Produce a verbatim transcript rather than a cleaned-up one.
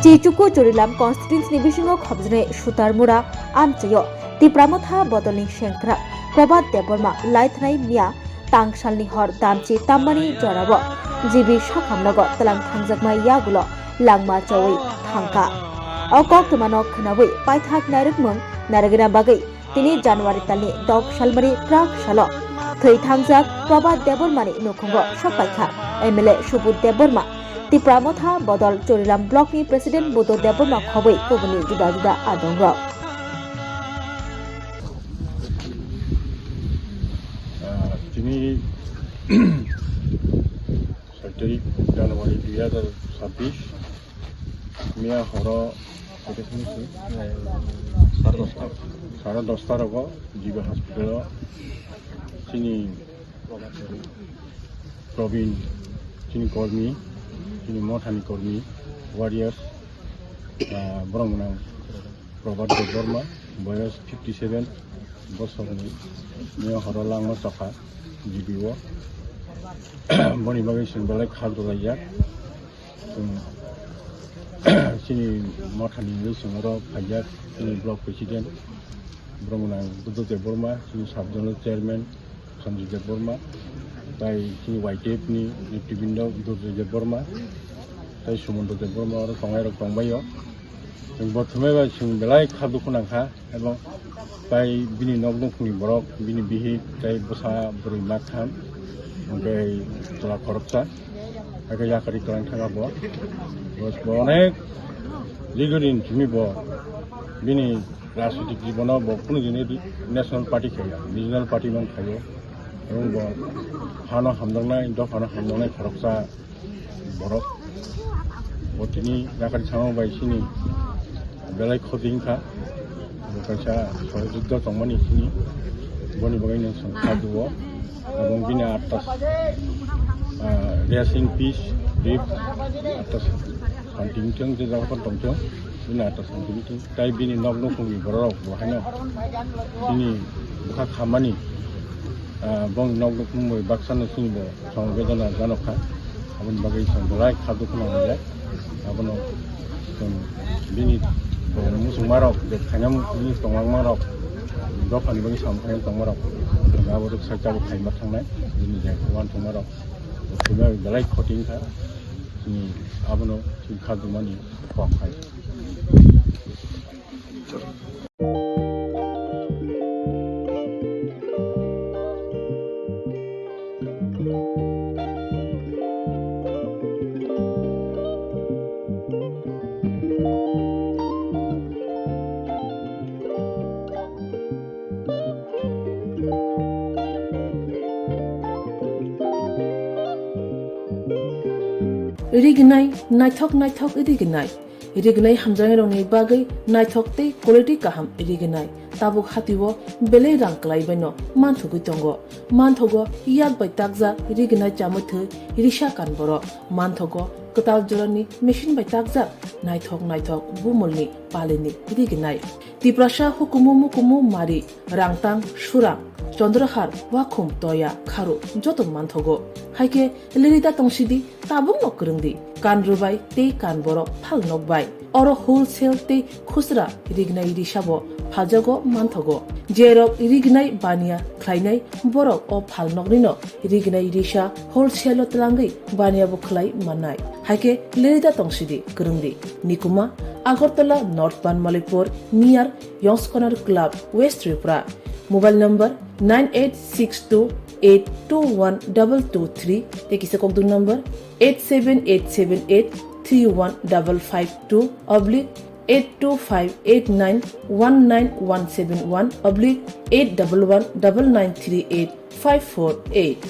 Chichuku Churilam constituency ni bisingo khobjwnai Sutarmura amchaio Tipra Motha bodolni sengkrak Prabhat Debbarma laithanai miya tangsalni hor damchi tammani jorao G B sakhamnogo tlang thangjakmai yagulo langma chawi thangkha. O koktwmano khwnawi paithak nairwkmung narwgwina bagwi tini January talni dok salmani prak salo thwi thangjak Prabhat Debbarmani nukhungo sokpaikha M L A Subodh Debbarma, Tipra Motha bodol Churilam blockni president Buddho Debbarma khobwi kubuni juda juda adongrok. Ah, tini soi tarik January dui hajar sabbish, miya horo, kota simi si? Sare dosta. Sare dosta rogo G B hospital o chini Probin, chini kormi, chini mothani kormi, warriors, ah, borok mwnang Prabhat Debbarma, boyos fifty seven bosorni, miya horo langma chokha G B o. Boni bagwi chwng belai khak rwlaijak. Chwng chini mothani wngwi chwng oro phaijak, chini block president, borok mwnang Buddho Debbarma, chini sub zonal chairman Sanjay Debbarma, tai chini Y T F ni netribindok Durjoy Debbarma, tai Sumondro Debbarma, oro tongnairok tongbaio. Chwng bothomai bai chwng belai kha dukhu nangkha. Ebo tai bini nok nukhungni borok, bini bihik, tai bwsa bwrwi maktham, hwnkhe chwla khoroksa, hakhe yakarwi kwlwng thangkha bo. Bo, bo onek dikdin simi bo bini rajnitik jibono bo kunu dini national party khaiya, regional party man khaio. Ebong bo hano hamjaknai, dophano hamjaknai khoroksa borok. Bo tini yakarwi thangma bai sini belai khoti wngkha. Bo kaisa sohojogita tongmani sini. Boni bagwi no chwng kha duo. Ebong bini atta, ah, rest in peace, rip, atta santi wngthung, je jaga phano tongthung, bini atta santi wngthung. Tai bini nok nukhungni borok bo haino bini bwkha khamani, ah, bongni nok nukhung bai baksa no sini bo. Chwng bedana janokha, aboni bagwi chwng belai kha dukhu nanglaijak. Abono chwng bini muchungmarok je khaina muchungni tonglangmarok, dophani bagwi samung khaina tongmarok, chwng abo rwksak tabuk khaima thangnai, bini je uansukmarok, chwngno belai khoti wngkha, chini abono chini kha dumani kok hai. Rignai, naithok naithok rignai. Rignai hamjaknairokni bagwi naithok tei quality kaham rignai. Tabuk hatio belai rang kwlaibaino manthogwi tongo. Manthogo yak bai takjak rignai chamwi thwi risa kan borok. Manthogo kwtal jorani machine bai takjak naithok naithok bumulni palini rignai. Tiprasa hukumu mukumu mari, rangtang, surang, chondrahar, wakhum, toya, kharu joto manthogo. Haikhe lerida tongsidi, tabukno kwrwngdi, kan rwbai tei kan borok phal nokbai. Oro wholesale tei khusra rignai risabo phaljago manthogo. Jerok rignai baniya khlainai borok o phal noknino rignai risa wholesale-o twlangwi baniya bo khlai mannai. Haikhe lerida tongsidi kwrwngdi. Nikuma, Agartala North Banmalipur, near Yongskonar Club, West Tripura. Mobile number nine eight six two eight two one double two three tei kisa kokdung number eight seven eight seven eight three one double five two oblique eight two five eight nine one nine one seven one oblique eight double one double nine three eight five four eight.